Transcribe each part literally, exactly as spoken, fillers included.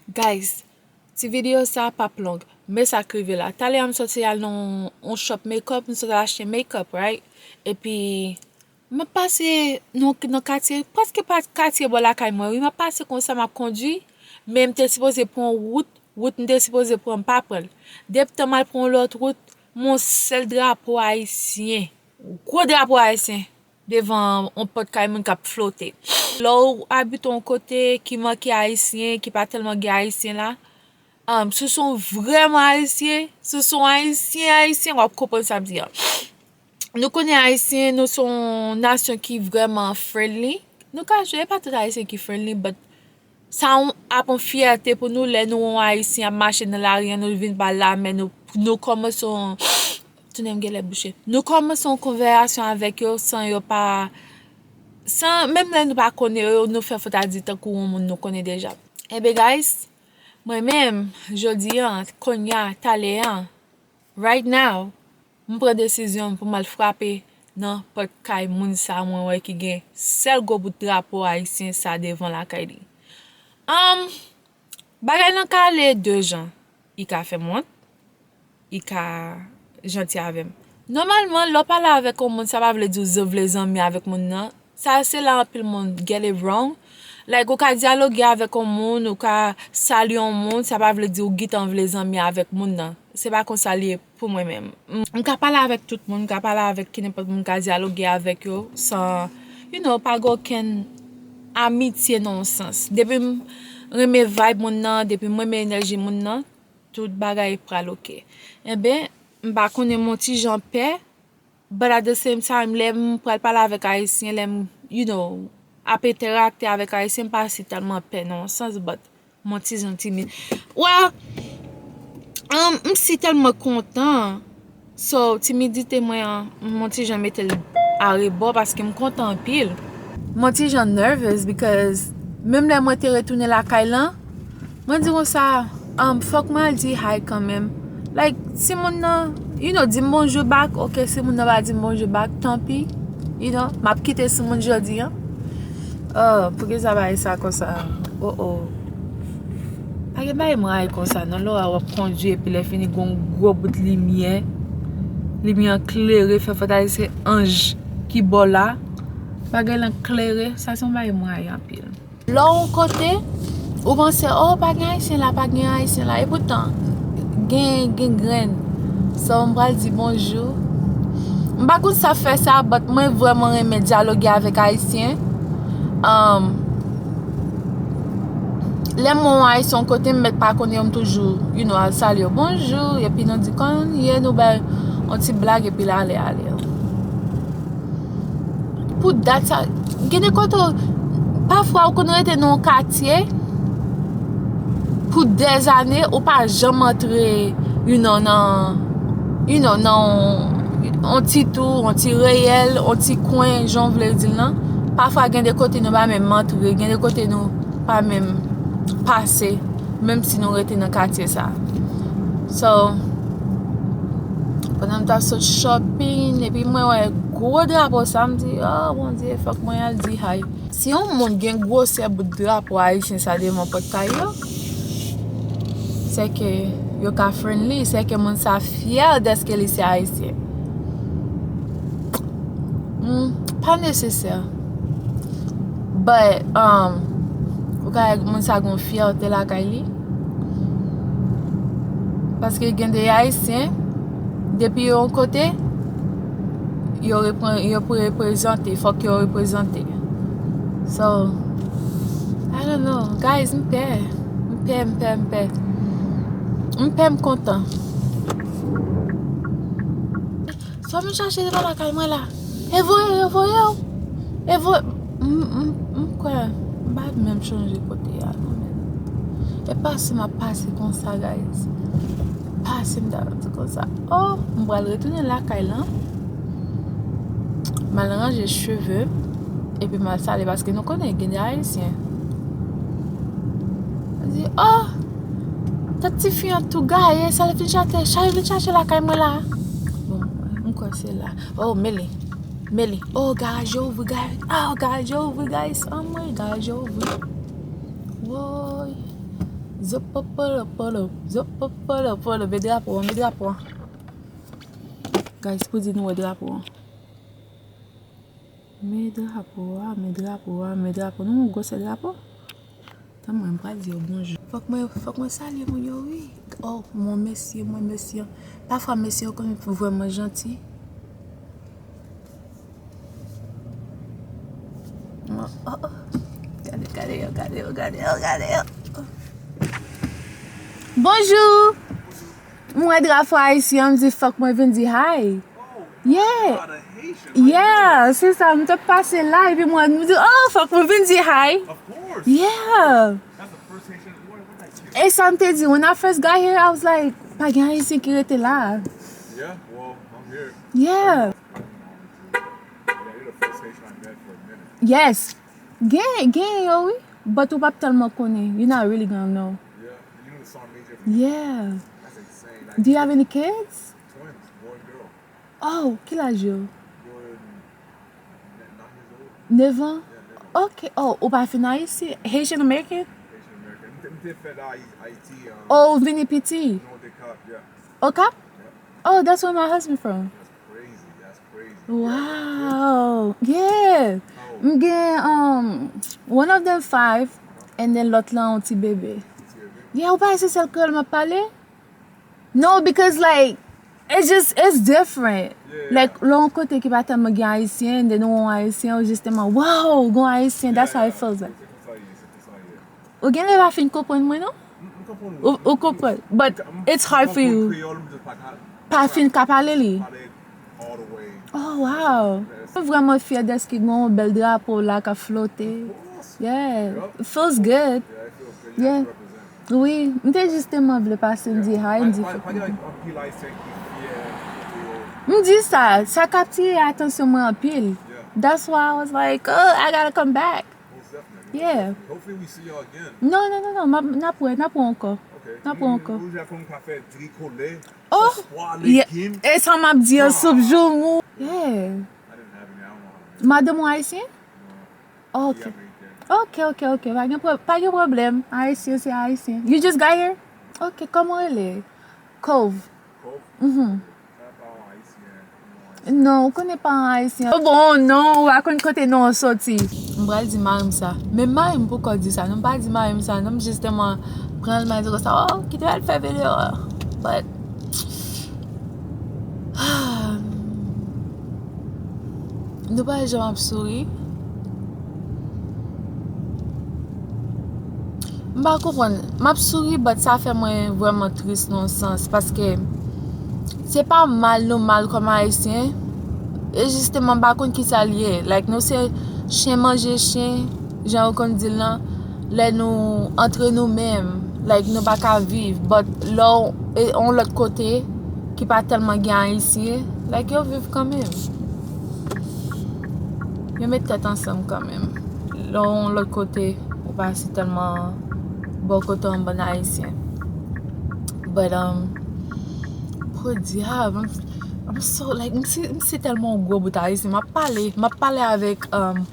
Guys, ti videyo sa p ap long, men sa k rive la. Talè a m soti al nan yon shop makeup, m sot al achte makeup, right? Epi, m ap pase nan, nan katye, prèske pa katye bò lakay mwen, wi, m ap pase konsa, m ap kondui, men m te sipoze pran wout, wout m te sipoze pran, m pa pran l. Depi tan m al pran yon lòt wout, m wè yon sèl drapo ayisyen, gwo drapo ayisyen devan yon pòt kay moun k ap flote. Lè w abite yon kote ki manke ayisyen, ki pa tèlman gen ayisyen la, um, si w se yon vrèman ayisyen, si w se yon ayisyen, ayisyen, w ap konprann sa m di an. Nou konnen ayisyen, nou se yon nasyon ki vrèman friendly. Nou ka jwe, e pa tout ayisyen ki friendly, but sa yon, ap yon fyète pou nou lè nou wè yon ayisyen ap mache nan lari an, nou vin pa l la, men nou, nou kòmanse yon, tounen m genlè bouche. Nou kòmanse yon konvèsasyon avèk yo san yo pa, san, menm lè nou pa konnen yo, nou fè fòt a di tankou yon moun nou konnen deja. Enben, guys, mwen menm, jodi an, kounye a, talè an, right now, m pran desizyon pou m al frape nan pòt kay moun sa mwen wè ki gen sèl gwo bout drapo ayisyen sa devan lakay li. Um, bagay lan ka ale de jan. I ka fè m wont, i ka janti avè m. Nòmalman, lè w pale avèk yon moun, sa pa vle di w vle zanmi avèk moun nan. Sa se la anpil moun get it wrong. Like, ou ka dyaloge avèk yon moun, ou ka salye yon moun, sa pa vle di w gentan vle zanmi avèk moun nan. Se pa konsa li ye pou mwen menm. M, m ka pale avèk tout moun, m ka pale avèk ki nenpòt moun, m ka dyaloge avèk yo san, you know, pa gen okenn amitye nan yon sans. Depi m renmen vibe moun nan, depi m renmen enèji moun nan, tout bagay pral oke. Enben, m pa konnen, m yon ti jan pè, but at the same time, lè m pral pale avèk ayisyen, lè m, you know, ap enterakte avèk ayisyen, m pa si tèlman pè nan yon sans, but m yon ti jan timid. Well, um, m si tèlman kontan, so, timidite mwen an, m yon ti jan mete l arebò paske m kontan anpil. M yon ti jan nervous because menm lè mwen te retounen lakay lan, mwen di konsa, um, fòk mwen al di hi kanmenm. Like, si moun nan, you know, di m bonjou back, ok, si moun nan pa di m bonjou back, tanpi, you know, m ap kite sou moun jodi an. Oh, poukisa bagay sa konsa? Oh, oh. Pa gen bagay mwen rayi konsa, non, lè w ap kondui, epi lè fini, gon gwo bout limyè. Limyè an klere, fè fòt a di se anj ki bò la. Bagay lan klere, sa se yon bagay mwen rayi anpil. Lè w yon kote, ou panse, oh, pa gen ayisyen la, pa gen ayisyen la. Epoutan, gen, gen grenn. So, m pral di bonjou. M pa konn sa fè sa, but mwen vrèman renmen dyaloge avèk ayisyen. Um, lè m wè yon ayisyen yon kote, m mèt pa konnen yo, m toujou, you know, al salye yo, bonjou, epi nou di kòman nou ye, nou bay yon ti blag, epi l ale, ale. Pou dat sa, gen de kote, pafwa ou konn rete nan yon katye pou dèzane, ou pa janm antre, you know, nan, you know, nan yon ti tou, yon ti riyèl, yon ti kwen, jan w vle di l lan. Pafwa gen de kote nou pa menm antre, gen de kote nou pa menm pase, menm si nou rete nan katye sa. So, pandan m t ap sot shopping, epi mwen wè gwo drapo sa, m di, oh, Bondye, fòk mwen al di hi. Si yon moun gen gwosè bout drapo ayisyen sa devan pòt kay yo, se ke yo ka friendly, se ke moun sa fyè dèske li se ayisyen. Hmm, pa nesesè. But, um, ou ka wè moun sa gon fyète lakay li. Paske gen de ayisyen, depi yo yon kote, yo repre-, yo pou reprezante, fòk yo reprezante. So, I don't know. Guys, m pè. M pè, m pè, m pè. M pè, m kontan. Sa vin chache devan lakay mwen la. E voye, e voye w. E voye. M, m, m kwè. M pa menm chonje kote a, non, men. E pase m ap pase konsa, guys. Pase m ta di konsa. Oh, m pral retounen lakay lan. M al ranje cheve m. Epi m al sale paske nou konnen gen de ayisyen. Li di, oh, tèt tifi an tou gaye, sa l vin chache, sa l vin chache lakay mwen la. Bon, m kwè se la. Oh, mele, mele. Oh, garaj yo ouvri, guys. Ah, garaj yo ouvri, guys. Anmwey, garaj yo ouvri. Woy. Zopopolopolo, zopopolopolo, men drapo an, men drapo an. Guys, pou di nou wè drapo an. Men drapo a, men drapo a, men drapo. Nou wè gwosè drapo? Tan mwen, m pral di yo bonjou. Fòk mwen, fòk mwen salye moun yo, wi. Oh, mon mesye, mwen mesye. Pafwa, mesye yo konn vrèman janti. Oh, oh. Gade, gade yo, gade yo, gade yo, gade yo. Bonjou! Mwen drapo ayisyen, m di fòk mwen vin di hi. Yeah. Yeah, se sa, m t ap pase la, epi mwen, m di, oh, fòk mwen vin di hi. Yeah. E sa m te di, when I first got here, I was like, pa gen ayisyen ki rete la. Yeah. Yes. Gen, gen yo, wi. But ou p ap tèlman konnen. You not really gonna know. Yeah. Do you have any kids? Oh, ki laj yo? Nèf an? Ok. Oh, ou pa fin ayisyen? Haitian American? Oh, ou vini piti? Au Cap? Oh, that's where my husband from. Wow. Yeah. M gen, um, one of them five, and then lòt la yon ti bebe. Yeah, ou pa wè se sèl kreyòl m ap pale? No, because, like, it's just, it's different. Like, lè yon kote ki pa tèlman gen ayisyen, then ou wè yon ayisyen, ou jisteman, wow, gen yon ayisyen, that's how it feels like. Ou genlè pa fin konprann mwen, non? Ou, ou konprann. But it's hard for you. Pa fin ka pale li. Oh, wow. Mwen vrèman fyè dèske gen yon bèl drapo la k ap flote. Yeah. It feels good. Yeah. Wi, m te jisteman vle pase m di hi, m di fòk m di. M di sa, sa k atire atansyon mwen anpil. That's why I was like, oh, I gotta come back. Yeah. Non, non, non, non, n ap wè, n ap wè ankò. N ap wè ankò. Oh, yeah. E sa m ap di an, soup joumou. Yeah. Madanm ou ayisyen? Ok. Ok, ok, ok. Pa gen pwob-, pa gen pwoblèm. Ayisyen se ayisyen. You just got here? Ok, kòman w rele? Cove. Mhm. Non, ou konnen pa yon ayisyen. Bon, non, ou pa konn kote non an soti. M pral di mari m sa. Men mari m poko di sa. Non, m pa di mari m sa. Non, m jisteman pran l, m di konsa, oh, kite l fè videyo a. But, nou pa wè jan m ap souri. M pa konprann. M ap souri, but sa fè mwen vrèman tris nan yon sans, paske se pa mal nou mal kòm Ayisyen. E jisteman, m pa konn kisa l ye. Like, nou se chen manje chen, jan yo konn di l lan, lè nou antre nou menm, like, nou pa ka viv. But lè w, e, yon lòt kote, ki pa tèlman gen Ayisyen, like, yo viv kanmenm. Yo met tèt ansanm kanmenm. Lè w yon lòt kote, ou pa si tèlman bò kote yon bann Ayisyen. But, um, podyab, I'm, I'm so, like, m se, m se tèlman yon gwo bout Ayisyen. M ap pale, m ap pale avèk, um,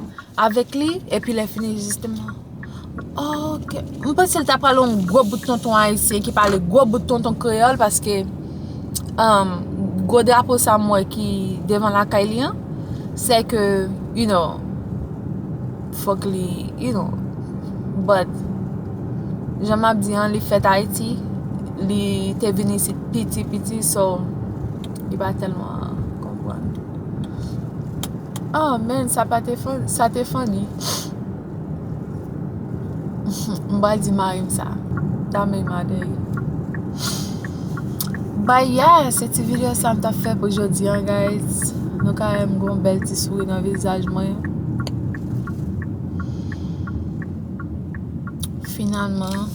avèk li, epi lè fini, jisteman. Ok. M panse l ta pral yon gwo bout tonton ayisyen ki pale gwo bout tonton kreyòl, paske, um, gwo drapo sa m wè ki devan lakay li an, se ke, you know, fòk li, you know, but, jan m ap di an, li fèt Ayiti, li te vin isit piti, piti, so, li pa tèlman konprann. Oh, man, sa pa te fun-, sa te funny. M pral di mari m sa. Damn, mother. But yeah, se ti videyo sa m t ap fè pou jodi an, guys. Nou ka wè m gon bèl ti souri nan vizaj mwen. Finalman,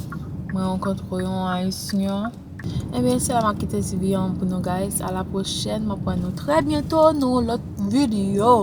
mwen rankontre yon Ayisyen. Ebyen, se la m ap kite ti videyo an pou nou, guys. A la pwochèn, m ap wè nou trè byento nan yon lòt videyo.